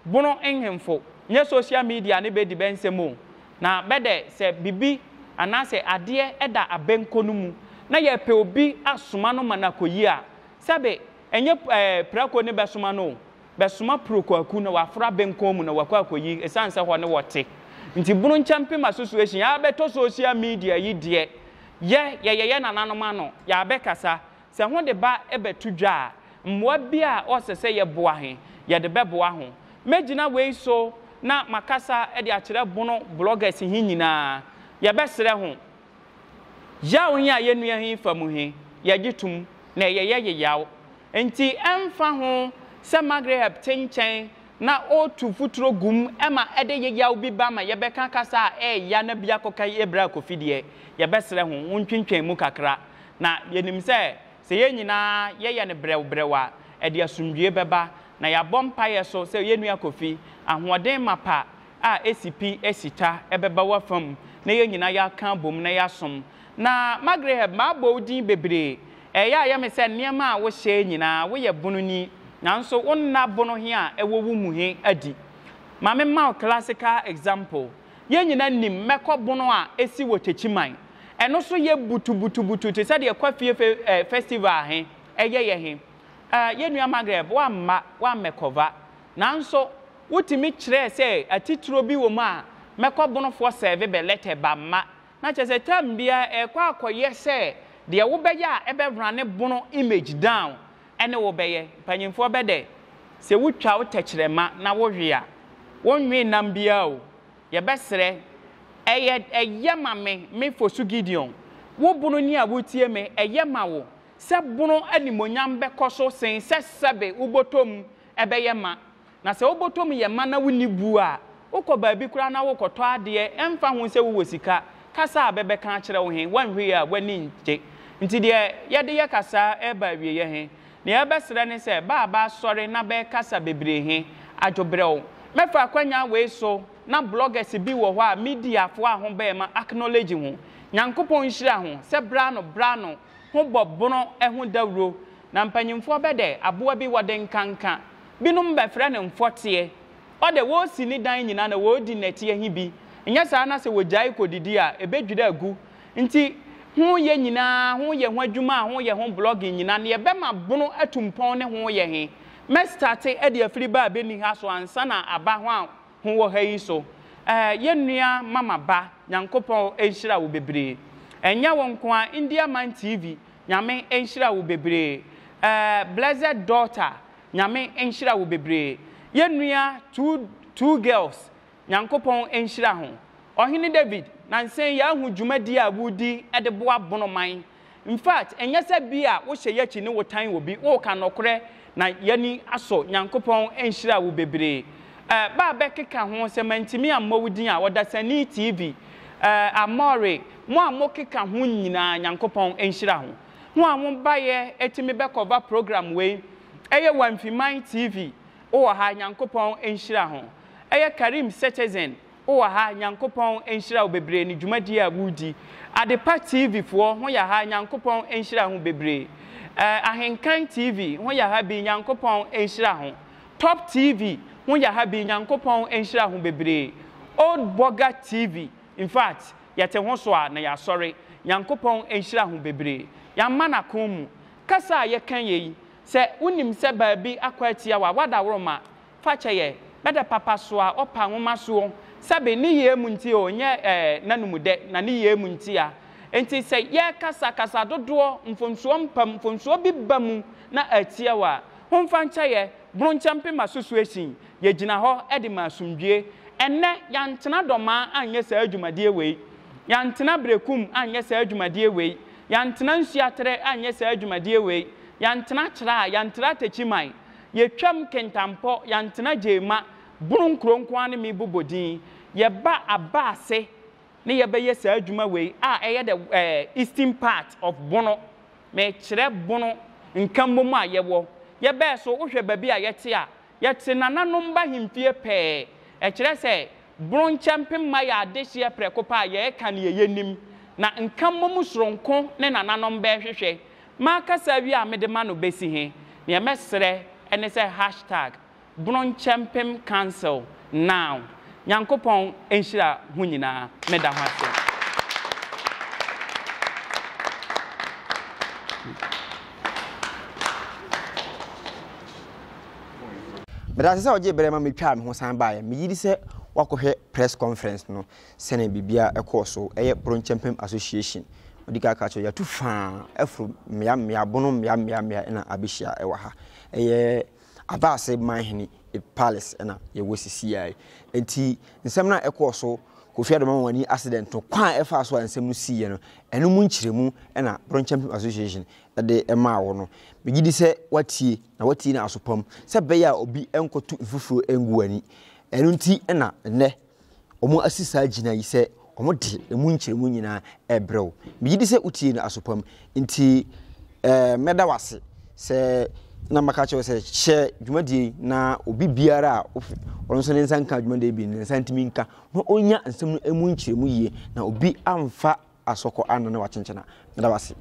Bono nhemfo nyɛ social media ne bɛdi bɛ nsɛm o, na bɛ dɛ sɛ bibi anaasɛ adeɛ da abɛnkɔ no mu na yɛpɛ obi asoma no ma no akɔyi a, sɛbe ɛnyɛ ɛɛ prako ne bɛsoma no o, bɛsoma Prokoaku na waforo abɛnkɔn mu na wakɔ akɔyi ɛsiane sɛ hɔ ne wɔte nti. Bono Nkyɛmpem Association yɛabɛtɔ social media yi deɛ, yɛ yɛyɛ yɛ nananom ano, yɛabɛkasa. Sɛ ho de ba bɛto dwa a, mmoa bi a ɔsɛ sɛ yɛboa he, yɛde bɛboa ho. Mɛgyina wei so na makasa de akyerɛ Bono bloggers he nyinaa. Yɛbɛsrɛ ho, yaw he a yɛ nua he fa mu he, yɛgye tom, na ɛyɛ yɛ yeyaw. Nti ɛmfa ho sɛ Magreheb te nkyɛn na ɔɔtu futuro gu mu ma ɛde yeyaw bi ba ma yɛbɛka kasa a ɛɛya na bi akɔka yɛ bra Kofi deɛ, yɛbɛsrɛ ho, hontwentwɛn mu kakra. Na yɛnim sɛ, sɛ yɛn nyinaa yɛyɛ no brɛwbrɛw a, ɛde asomdwoeɛ bɛba. Na yɛabɔ mpaeɛ so sɛ yɛn nua Kofi, ahoɔden mapa a ɛsi pi si ta bɛba w'afa mu, na yɛn nyinaa yɛaka abom na yɛasom. Na Magreheb, mabɔ wo din bebree. Ɛyɛ a ɛyɛ me sɛ nneɛma a wohyɛɛ nyinaa, woyɛ bononi, nanso wonna bono he a ɛwɔ wo mu he adi. Ma memma wo classical example. Yɛn nyinaa nim mɛkɔ bono a ɛsi wɔ Techiman. Ɛno so yɛ butubutubutu te sɛ deɛ Kwafie fe eh, festival he ɛyɛ yɛ he. Eh, yɛn nua Margaret, woamma, woammɛkɔva. Nanso, wotumi kyerɛɛ sɛ atitiro bi wɔ mu a mɛkɔ bonofoɔ sɛɛve bɛ lɛtɛ ba mma. Na kyerɛ sɛ term biara ɛrekɔ akɔyɛ sɛ deɛ wobɛyɛ a ɛbɛrane bono image down ɛne wo bɛyɛ. Mpanyimfoɔ bɛ dɛ, sɛ wotwa wo tɛkyerɛma na wowe a, wonwee nam biara o. Yɛbɛsrɛ, ɛyɛ ɛyɛ ma me, me Fosu Gideon, wo bono ni a woretie me, ɛyɛ ma wo sɛ bono animuonyam bɛkɔ so sen sɛ sɛbe wobɔtɔ mu ɛbɛyɛ ma. Na sɛ wobɔtɔ mu yɛ ma na wonni buo a, wokɔ baabi koraa na worekɔtɔ adeɛ, ɛmfa ho sɛ wowɔ sika, kasa a bɛbɛka akyerɛ wo he, woanhwɛ yie a w'ani nngye. Nti deɛ yɛde yɛ kasaa reba awieɛ he, nea yɛbɛsrɛ ne sɛ, bɛ a bɛasɔre na bɛɛkasa bebree he, adwobrɛw. Mɛfa akwanya wei so na bloggers bi wɔ hɔ a mediafoɔ a ho bɛɛma acknowledge ho. Nyankopɔn nhyira ho sɛ berɛ ano berɛ ano ho bɔ bono ho dawuro. Na mpanyimfoɔ bɛ dɛ aboa bi wɔde nkanka. Binom bɛfrɛ no mfɔteɛ. Ɔdɛ wɔɔsi ne dan nyina na wɔɔdi nnɛteɛ he bi. Nyɛ saa na sɛ wɔgyae kɔdidi a, ɛbɛdwiri agu. Nti ho yɛ nyinaa, ho yɛ ho adwuma a ho yɛ ho blogging nyina, neɛ ɛbɛma bono atu mpɔn ne ho yɛ he, mɛ starte de afiri ba a bɛnni ha so ansa na aba ho a ho wɔ ha yi so. Ɛɛ yɛ nua mama ba, Nyankopɔn nhyira wo bebree. Ɛnyɛ wo nko ara, India Man TV, Nyame nhyira wo bebree. Ɛɛ Blessed Daughter, Nyame nhyira wo bebree. Yɛ nua 2 2 girls, Nyankopɔn nhyira ho. Ɔhene David, nansa yi yɛahu dwumadi a wodi de boa bono man. Infact, ɛnyɛ sɛ bi a wohyɛ yɛakyi ne wotan obi, woka nɔkorɛ na yɛani asɔ. Nyankopɔn nhyira wo bebree. Eh, ba a bɛkeka ho, sɛ mantumi ammɔ wo din a, Ɔdasani TV, eh, Amore, mo a mokeka ho nyinaa, Nyankopɔn nhyira ho. Ho a mobaeɛ tumi bɛkɔva program wei, ɛyɛ Wamfiman TV, wowɔ ha, Nyankopɔn nhyira ho. Ɛyɛ Karim Citizen, wowɔ ha, Nyankopɔn nhyira wo bebree ne dwumadie a woredi. Adepa TV foɔ, ho yɛ ha, Nyankopɔn nhyira ho bebree. Eh, Ahenkan TV, ho yɛ ha bi, Nyankopɔn nhyira ho. Top TV, ho yɛ ha bi, Nyankopɔn nhyira ho bebree. Old Burger TV, in fact, yɛte ho so a na yɛasɔre. Nyankopɔn nhyira ho bebree. Yɛama no akon mu. Kasa a yɛka yɛ yi, sɛ wonim sɛ baabi akɔ atia wo a, w'adaworoma, fa kyɛ yɛ. Bɛdɛ papa so a ɔpa nwoma soɔ, sɛbe ne yie mu nti o, nyɛ eh, n'anomu dɛ, na ne yie mu nti a. Enti sɛ yɛrekasa kasa dodoɔ, mfomsoɔ mpa mu, mfomsoɔ bi ba mu na atia wo a, homfa nkyɛ yɛ. Bronkyɛmpem Association, yɛgyina hɔ de ma asomdwie. Ɛnnɛ, yɛantena Dɔmaa anyɛ saa dwumadie wei. Yɛantena Berekum anyɛ saa dwumadie wei. Yɛantena Nsuaterɛ anyɛ saa dwumadie wei. Yɛantena Kyraa, yɛantra Techiman. Yɛtwam Kintampo, yɛantena Gyema. Bono nkuro nko ara ne mebobɔ din. Yɛba aba ase ne yɛbɛyɛ saa adwuma wei a ɛyɛ the eastern part of Bono. Mekyerɛ Bono nkammom a yɛwɔ. Yɛbɛɛ so, wohwɛ baabi a yɛte a, yɛte nananom bahemfie pɛɛ. Ɛkyerɛ sɛ Bono nkyɛmpem mma yɛ adehyeɛ prɛko pɛ a yɛreka neɛ yɛnim. Na nkammom soronko ne nananom bɛrehwehwɛ. M'akasa awie a mede ma no bɛsi he, neɛ mɛsrɛ ne sɛ hashtag Bono Nkyɛmpem Council now. Nyankopɔn nhyira ho nyinaa. Meda ho ase. Meda ase sɛ ɔgyee berɛ ma metwaa me ho san baeɛ. Megye di sɛ woakɔhwɛ press conference no sɛnea biribiara kɔɔ so. Ɛyɛ Bono Nkyɛmpem Association. Madi kan aka akyerɛ wo, yɛatu faa aforo mmea mmea, bono mmea mmea mmea na abɛhyia wɔ ha. Ɛyɛ Abaase Manhene Palace na yɛwɔ sisi yi. Enti nsɛm no a ɛkɔɔ so Kofi Adoma Mawani accident no kwan a ɛfaa so a nsɛm no siiɛ no, ɛno mu nkyerɛmu na Bronkyɛmpem Association de maa wo no. Megye di sɛ woatie na woatie no aso pam sɛ ɛbɛyɛ a obi nkɔto mfufuro ngu w'ani. Ɛno nti na nnɛ wɔasi saa gyina yi sɛ wɔde emu nkyerɛmu nyinaa rebrɛ wo. Megye di sɛ wotie no aso pam nti ɛɛ mɛda wo ase sɛ na maka kyerɛ wo sɛ hyɛ dwumadie yi na obi biara a ɔno nso ne nsa nka dwumadie bi ne nsa ntumi nka na ɔnya nsɛm no emu nkyerɛmu yie na obi amfa asɔkɔ anna na wakyenkyena. Meda wo ase.